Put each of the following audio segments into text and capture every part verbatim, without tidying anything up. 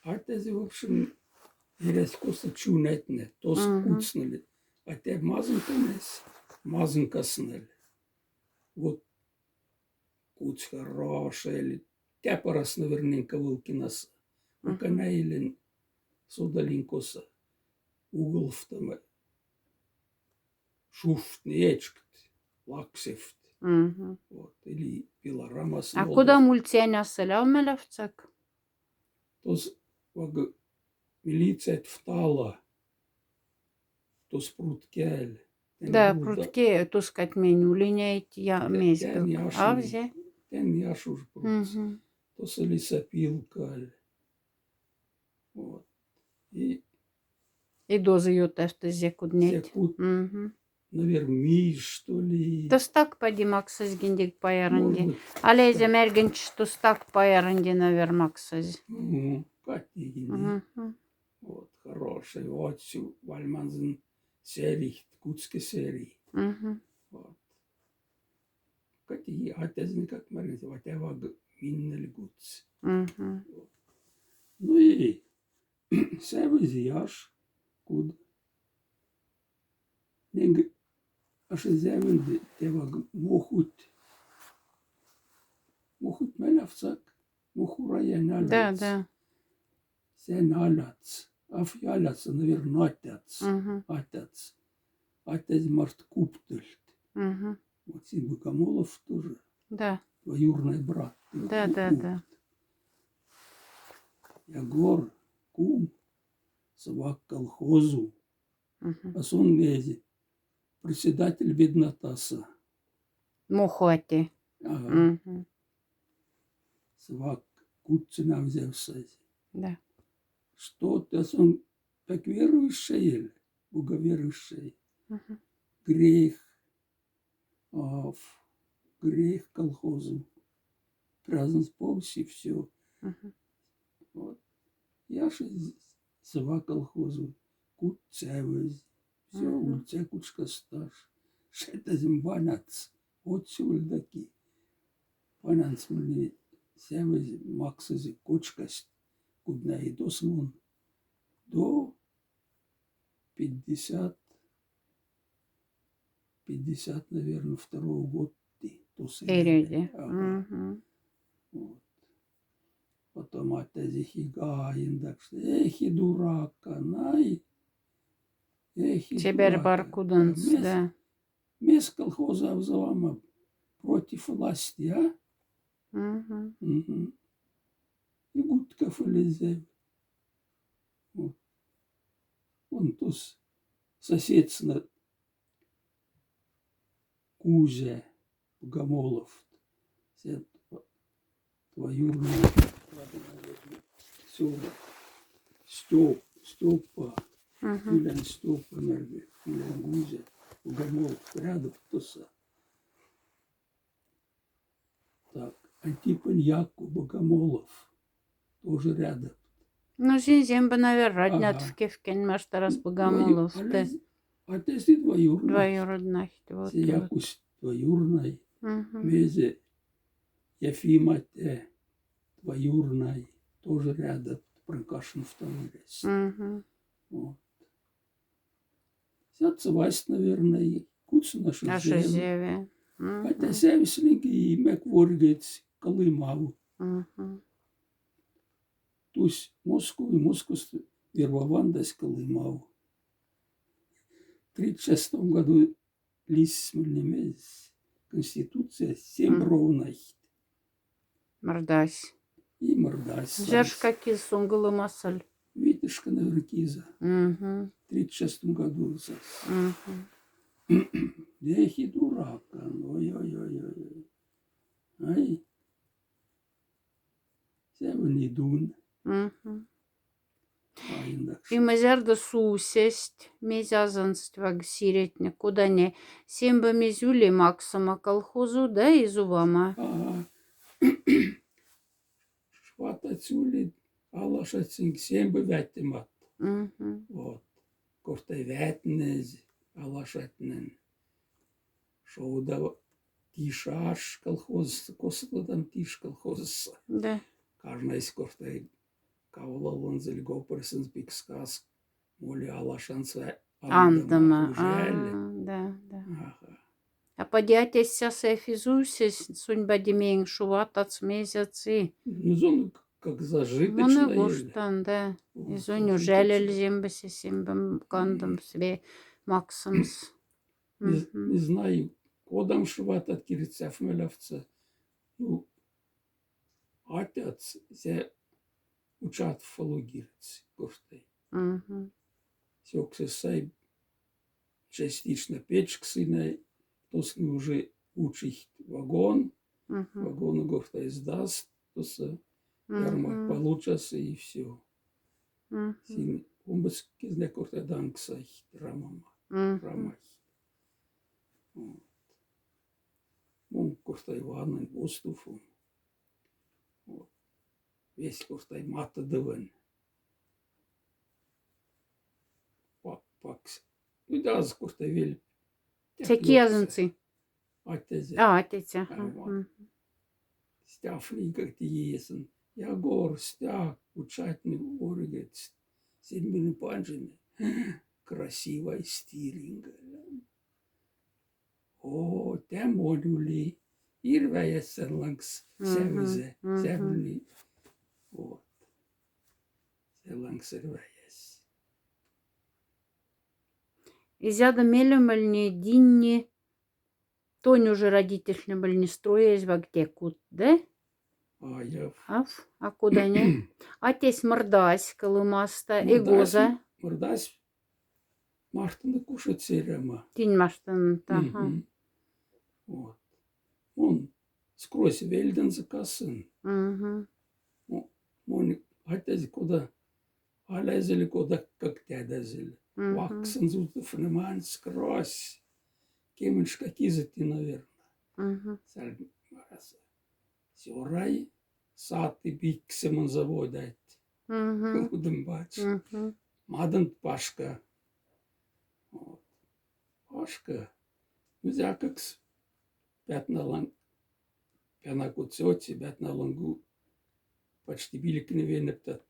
атязе, в общем, эрясь косо чунятне, тос кутснили. Атя мазынканас, мазынкасналь. Вот кутс хороша эли. Тяпарас, наверное, ковылкинас. Укана илин содалин косо. Уголфтама. Шуфтни эчкт, лаксефт. Вот. Или пилорамас. А кода мульцяня селяв мелявцак? Тос вага милицият втала. Тос пруткяль. Да, прутке тускать мень улиняйт я мезга. Авзе. Тян яшуж прутс. Тос или сопилкаль. Вот. И И дозы ютафта зекуднеть. Зекуд. Навер миж, что ли. Тостак поди максазь гиндик паярынди. Аляйзе мяргинч тостак паярынди, навер максазь. Кати гинди. Вот, хороший. Вот сю вальманзын сэрихт, кутске сэри. Вот. Кати атязни как маринзе, атя вага миннель кутс. Вот. Ну и сявызе яш, куд. Нинге ашезявинди теваг мохуть. Мохуть мелявцак, мохураянь аляц. Да, да. Сянь аляц. Аф аляц, наверное, атяц. Атяц. Атязе март куптыльт. Вот син Богомолов тоже. Да. Двоюрный брат. Да, да, да. Ягор, кум, свак колхозу. А сон мезе председатель беднотаса. Мохуати. Ага. Свак кутсынам зевсазь. Да. Что ты, а сон так верующий или? Боговерущий. Грех. А, в грех колхозу. Праздность повси, всё. Вот. Яши з-, зва колхозу. Кут цявыз. Всё, ульця кучка стаж. Шетазим баняц. Отсюльдаки. Баняц мли цявыз максызы кучкаст. Кудна и досмун. До пятьдесят, пятьдесят, наверное, второго года ты, то сыре. Эряде. Ага. Вот. Потом атязе хига, индак что, эхи дурак, най. Эхи дурак. Чебер бар куданц, да. Мес колхоза взлома против власти, а? И Гудков вылезэв. Вот. Он тус соседственно Кузя Богомолов. Сет двоюродный. Всё. Стёп-, Стёпа. Юлян Стёпа, наверное. Юлян Кузя. Богомолов рядом туса. Так, Антипин Яков Богомолов. Тоже рядом. Ну, зин-, зин бы, наверное, роднят в кевкень маштарас Богомолов. Отец двоюродный. Двоюродный, вот. Якусь двоюродный. Мезе Ефима те двоюродный. Тоже рядом. Пронкашин второй раз. Вот. Сяцца васть, наверное, и куц наша зеве. Хотя зеве слиги и мек воргец Колымау. Тусь Москву, и Москву вервавандась Колымау. В тридцать шестом году лист смольнемез конституция, семь ровных. Мордась. И мордась. Жаршка киз сунгылы масаль. Витюшка, наверное, киза. В тридцать шестом году сас. Эх и дурак, ой-ой-ой-ой. Ай. Сявын и дун. И мзярда сусесть, мезь азансть ваг сиретне, кодане сембе мезь ули максома колхозу, да и зубама. Ага. Шватать ули, алашатьсынк сембе вяттемат. Вот. Корта вятнезь, алашатьнен. Шоуда Тишаш колхоз, косо там Тиш колхоз. Да. Кажнайс корта кавлалонза ли гопарсонза пикскас моли алашанса андома. Андома. Ужаль. А, да, да. Ага. А поди аттясь сяса физусесь, сонь бадимеень шуватац, мезяц и. Ну, зон к-, как зажиточная. Муна гуштан, да. Вот, и зон зажиточная. Ужаль эльзембасе, сембам кандом све максомс. Не з-, не знаю, кодам шуватат кирицяф мелявца. Ну, атяц зе учат фалугирц гурттай. Мгм. Сёксес сай частично печксына, тосны уже учить вагон, мгм, вагон гурттай сдаст, тоса ярмак получаса и всё. Мгм. Син омбыц кизне гурттай данксай рамама, мгм, рамай. Вот. Мон гурттай ванын, остуфун. Вот. Весь гурттай матыдовын. Пак-, пакс. Ну да, аз гурттай вель. Секи азынцы. Аттязе. А, аттязе, ага. А, вот. Мгм. Стяфни как-то есен. Ягор, стяг, учатьны оригец. Сен мыны панжыны. Красивай стиринга. О, тя монь ули. Ирвяясь сэн лангс сявизе, сявльни. Вот. Сэн лангс ирвяясь. Изяда мелемельни динни, тонь уже родительтне мельни строязь вагдекут, да? А, яв. Аф, а кода не? Атясь мырдась кылымаста, эгоза. Мырдась, мырдась маштыны кушать серема. Тинь маштыны, таха. Мгм. Вот. Мон скрозь вельденза касын. Мгм. Мо-, мон атязе кода алязе ли кода как тядязе ли. Мгм. Ваксынза утофнеман скрозь. Кемыншка кизоти, наверно. Мгм. Сяль мараса. Сёрай, саты биксемон заводять. Мгм. Удым бач. Мгм. Мадынт Пашка. Вот. Пашка. Ну, зякекс пятналан, пяна куцёти, пятналан гу, почти биликне венептат.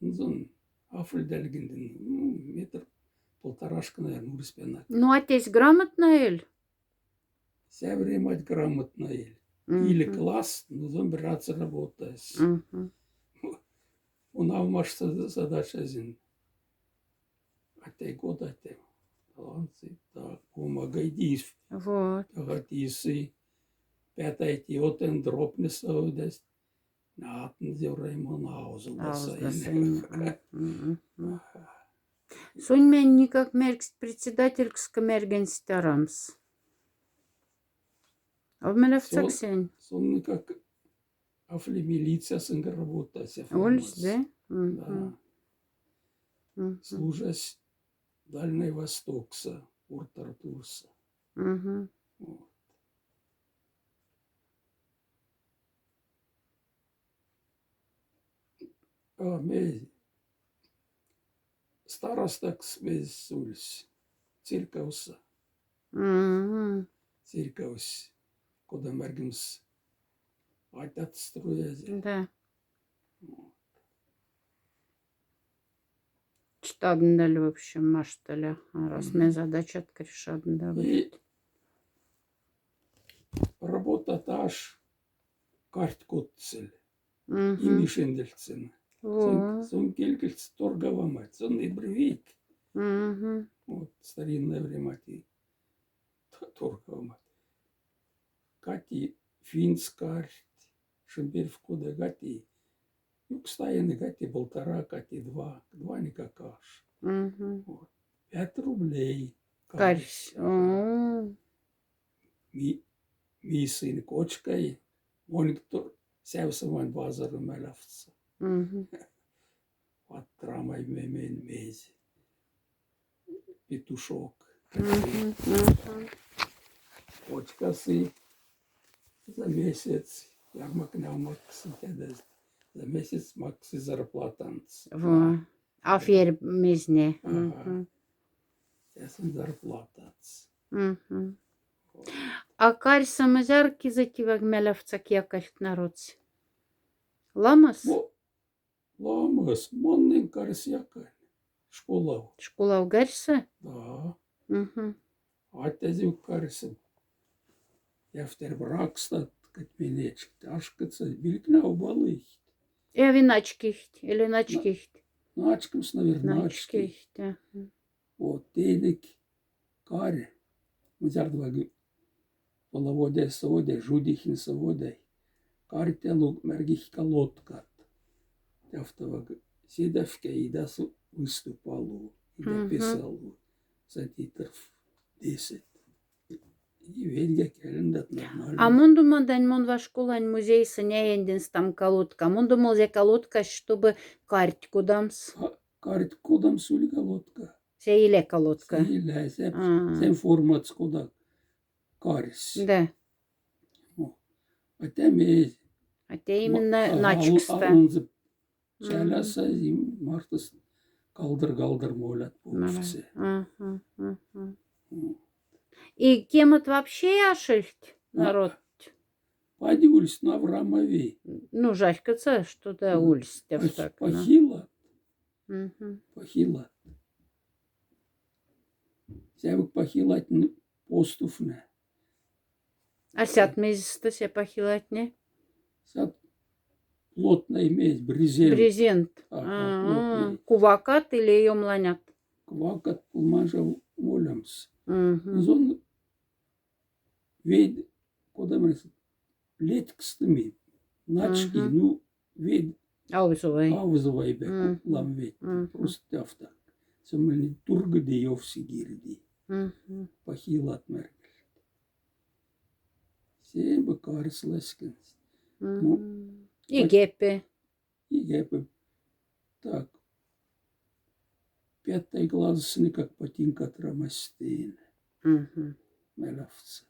Ну, зон афль дальгиндын, ну, метр полторашка, наверное, урыс пяна. Ну, атясь грамотноэль? Вся время грамотноэль. Мгм. Или класс, ну, зон братца работаешь. Мгм. Он авмашса задача зин. Атяй год, атяй. Таланцы, так, помогай дис. Вот. Ага, дисы. Пятая ти отен дробный совесть. Натын зевраймон аузында сайын. Аузында сайын. Мгм, мгм. Ага. Сонь мен никак меркс-, председателькска мергенстарамс. Сон, сон никак афли милиция сынга работа, сяф ульс, да? Мгм. Да. Мгм. Служась Дальний Востокса, Порт-Артурса. Мгм. Вот. А, ме старостакс ме сулись церковса. Мгм. Церковсь, кода мергемс атят строязе. Да. Вот. Чтадындаль, в общем, машталь, а раз ме задачат крешадындаль. И работа таш карть котцель. Мгм. И мишендельцен. Во. Сон, сон келькельц торговомать, сон и бревик. Мгм. Вот, старинное время ти т-, торговомать. Кати финскарь, шимбер вкуда гати. Юкстаен гати полтора, кати два, два никакаш. Мгм. Вот. Пять рублей. Карсь. Карсь. Ага. О. Ми-, мисын кочкай, моник тур, сяв саман базару мелявца. Мгм. Вот трамай мемен мезь. Петушок. Мгм, мгм. Кочкасы за месяц, ярмак-навмак сытяда, за месяц максы зарплатанц. Во. Афер мезне. Ага. Мгм. Сясын зарплатац. Мгм. Вот. А карьса мзяр кизоти ваг мелявца киякальт народц? Ламас? Во, Ламыс, мон нин карс якан. Школав. Школав карса? Да. Мгм. Атязев карса. Яфтер бракстат, катьменечкт, ашкыця, билькна убалыхт. Эви начкихт, или начкихт? Начкымс, наверное, начкихт. Начкихт, ага. Вот, тейдык карь. Мзярдваг половодяй, саводяй, жудихин саводяй. Карь тялу мяргихть колодкат. Тяфтаваг седавка, и да су-, выступалу, и да песалу. Сантиметров десять. И ведьга кялендат нормально. А мон думадань, мон ва школань музейса няендинстам колодка. Мон думал, зя колодка, чтобы карть кодамс. А, карть кодамс ули колодка. Сеиле колодка. Сеиле, се, сем форматс кода карьс. Да. О. А тя мезе. А тя именно начкста. Алунзы чаляса, и мартас калдыр-калдыр молят пуфтсе. Ага, ага. И кемот вообще ашельхть народ? Пади ульсть на Аврамови. Ну, жалькодса, что да, ульсть, так, похилат. Мгм. Похилат. Сявык похилатьне постуфне. А сят мезьста сят похилатьне? Сят плотный мезь, брезент. Брезент. Ага, плотный. Кувакат или ёмланят? Кувакат, пулманжа молямс. Мгм. Зон ведь, кода мрес, летькстыми, начки, ну, ведь. Аузовай. Аузовай бек, лам ведь. Просто тяфта. Самолин тургыды ёвси гирди. Похилат мяргельд. Сем бы карс ласькенст. Ну, и гепе. И гепе. Так. Пятый класс никак ботинка трамастин. Мгм. Мелявца.